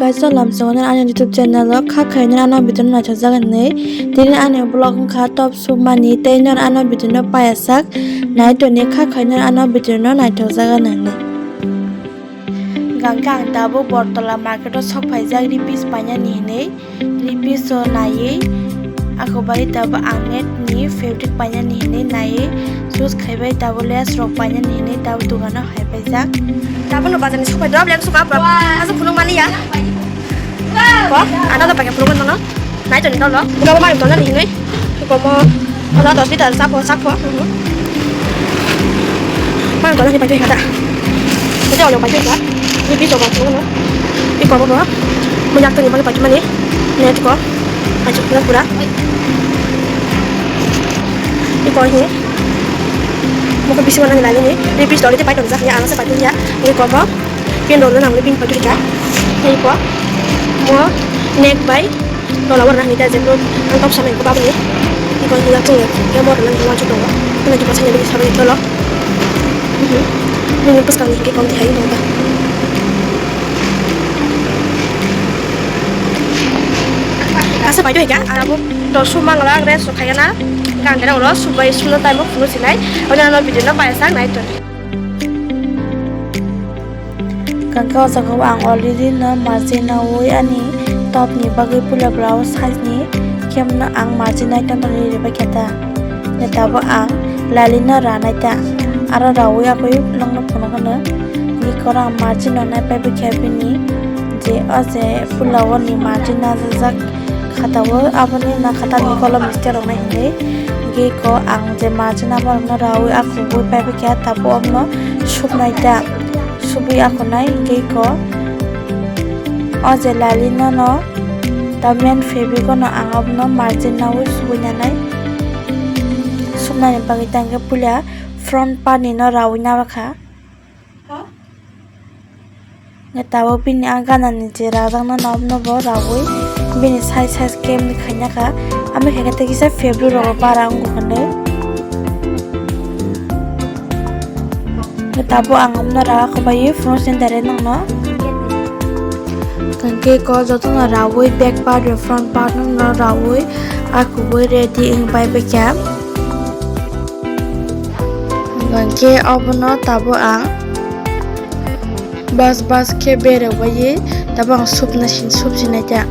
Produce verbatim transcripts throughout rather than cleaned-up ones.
Kaisa lamsongo ani YouTube channel o kha khaina ano video no naithok jaga hinwi. Tini ani vlog wngkha top sumani tei nor ano video no payasak. Naitoni kha khaina ano video no naithok jaga hinwi. Gangkha ang tabuk Bortola market o sok phaijak ri piece painani hinwi. Ri piece o naiwi ako bai tabuk ang net ni fabric painani hinwi naiwi choose khaibai tabuk lace rok painani hinwi tabuk dogano hai paijak. Tabuk no bazar ni sok phai dok leng suka bro. Asuk khuluk mani ya. Ko ano da pakai khuluk mano. Naitoni dolo. Gabo mari tona ni hinwi. Komo. Ano dos liter sap sap. Mari tona ni pakai kada. Ito olong pakai kada. Ni piece o ba khuluk no. Iko bo. Mo yak to ni pakai pakai mani. Net ko. Pakai khuluk pura. Iko hi. Mokhe bisi wana nilai nini. Ri piece dori te pai tonjak ya, ang se pai tonya. Ri komo. Pin dori nang pin pai tonya. Ri ko. Mo neck bai. Dola wana nang nita jebro. Ang top samai ko babni. Ri ko nilai tongo. Ya mo nang nilai tongo. Kuna jupa sanya bini sabai tolo. Mhm. Nini puskang ni ke kom tihai tongo. Asa pai tonya. Abo dosu mangla ang rest khaigana. Gangdera ulo subai suno time o phunu sinai. Onya ano video no paisa nai to. Gangka o jaga o ang already no margin nawi ani top ni bagwi pula blouse size ni kemno ang margin nai to nai ribai khe ta. Neta bo ang lali no ranai ta. Aro rawi akoi nokno phunukgano. Ni korang margin no nai pai bikha bini je o je pula o ni margin najajak. Khatao aboni na khatani kolom mistake rok nai hinwi. Hingke ko ang je margin aborokno rawi akhubui paibai kha, tabo omno subnai ta. Subui akhunai hingke ko o je lali nono ta main fabric ono ang omno margin nawi subui nanai. Subnani bagwi ta hingke puila front part ni no rawi nabakha. Nge tabuk bini a ganani je rajakno nokno bo rawi bini size size khe bini khaina kha. Ami khe khe kisa February rogo bara wngkha hinwi. Nge tabuk ang omno rawa khabai phunuk sini direct nokno. Hwnkhe ko jotono rawi back part bai front part no rawi a kubui ready wng bai baikha. Hwnkhe obono tabuk ang bas bas khe beraiwi tabuk ang supna sin supsinai ta.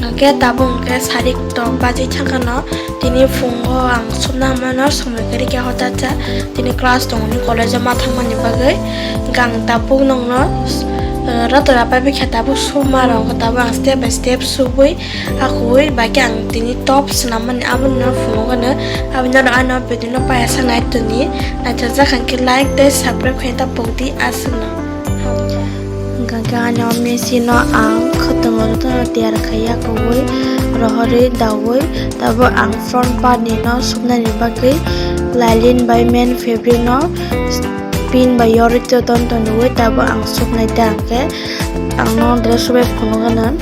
Hwnkhe tabuk hwnkhe sari tok bajwi thangkano tini phungo ang supna mano somoi kwrwi khe hotat cha tini class tongoni college o ma thangmani bagwi. Hwnkhe ang tabuk nokno, eh, rato rapai bikha tabuk supma rok tabuk ang step by step subwi. Akui bai khe ang tini top swnammani abono phunukgano, aboni ulo ano video no paiya sa nai toni. Naithokjak hwnkhe like tei subscribe khaina ta pokdi aswkno. Hwnkhe ani o machine no ang khwtwmwi jotono tiyar khaiya kubui rohorwi daui tabuk ang front part ni no supnani bagwi lalin bai main fabric no pin bai yorwi ton tonwi tabuk ang supnai ta hwnkhe ang no dress subai phunukgano.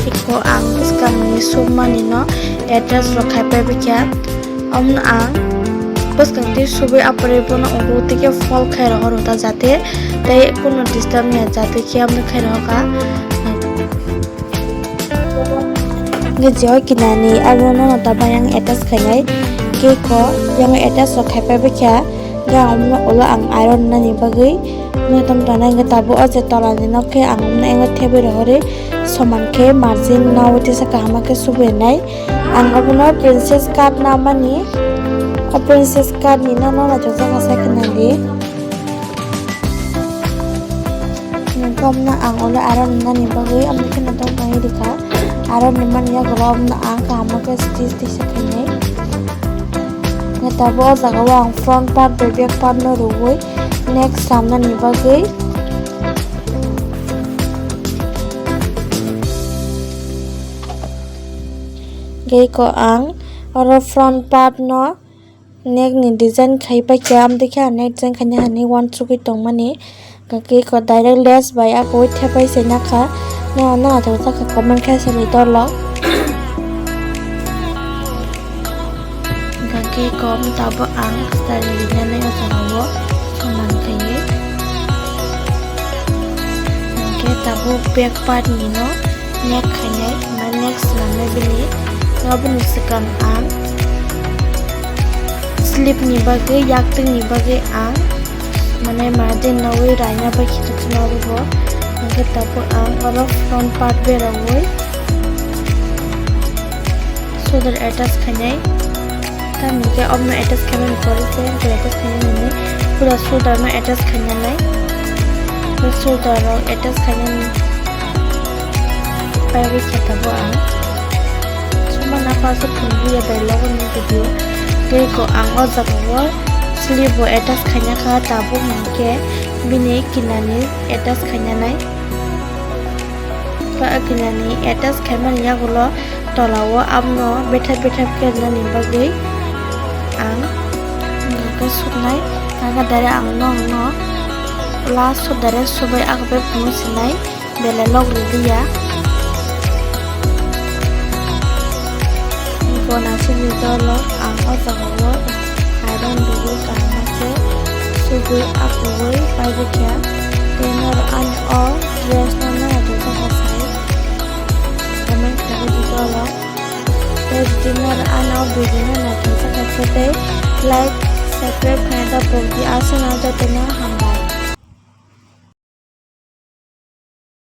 Eko ang bwskangni sukmani no attach rok khai pai bikha. Omono ang bwskang twi subui aporwi bono ulo tike fold khai rohor ta jate tei kunu disturb ya jate khe omono khai rohor kha. Hwnkhe je o kinani abo no ta bayang attach khainai cake o yang attach rok khai pai bikha. Hwnkhe ang omono ulo ang iron nani bagwi. Noktham tanai hwnkhe tabuk o je tolani nok khe ang omono ego thebwi rohorwi soman khe margin naui tesa kaham khe subui nai. Ang obono princess cut namani, o princess cut ni nono naithokjak kha sai khwnani. Noktham no ang ulo aro nani bagwi omo kheno tongthai rikha. Aro ni mani yago omono ang kaham khe stitch tisa khainai. Noktham o jaga o ang front part bai back part no rwui. Next samnani bagwi. Hwnkhe eko ang oro front part no neck ni design khai paikha, amtwi khe ang neck design khaina hinwi uansugwi tongmani. Hwnkhe eko direct lace bai akoi thepai se nakha. No, no, naithok jakha comment khe sadi tolo. Hwnkhe kom tabuk ang style rinani o jaga o soman khainai. Tabuk back part ni no neck khainai, ma neck swnamnai bini. Aboni swkang ang sleeve ni bagwi, yaktwng ni bagwi ang mane margin nawi raina bai khichuk swnam rwgo. Hwnkhe tabuk ang oro front part berawi shoulder attach khainai. Tamni khe omo attach khaimani pore se, hwnkhe attach khainani pura shoulder no attach khainanai. Shoulder rok attach khainani paiwi khe tabuk ang. Sumana paso phunukliya bai logo ni video. Tei ko ang o jaga o sleeve bo attach khaina kha tabuk, hwnkhe bini kinani attach khainanai. Ba kinani attach khaimani yagulo tola o abono bethep bethep khe rwnani bagwi ang hwnkhe suknai. Hwnkhe direct ang nokno last o direct subai, ah, bebak no sinai belai lok rwliya. Gona sini dolo ang o jaga o iron rwui kaham khe sugui, ah, rwui paibukya. Tei norok ani o dress no nai rwjak sai comment khlaiwi di dolo. Tei jodi norok ani o video no naithok kha khe tei like, subscribe khaina da pokdi. Aswkno jotono hambai.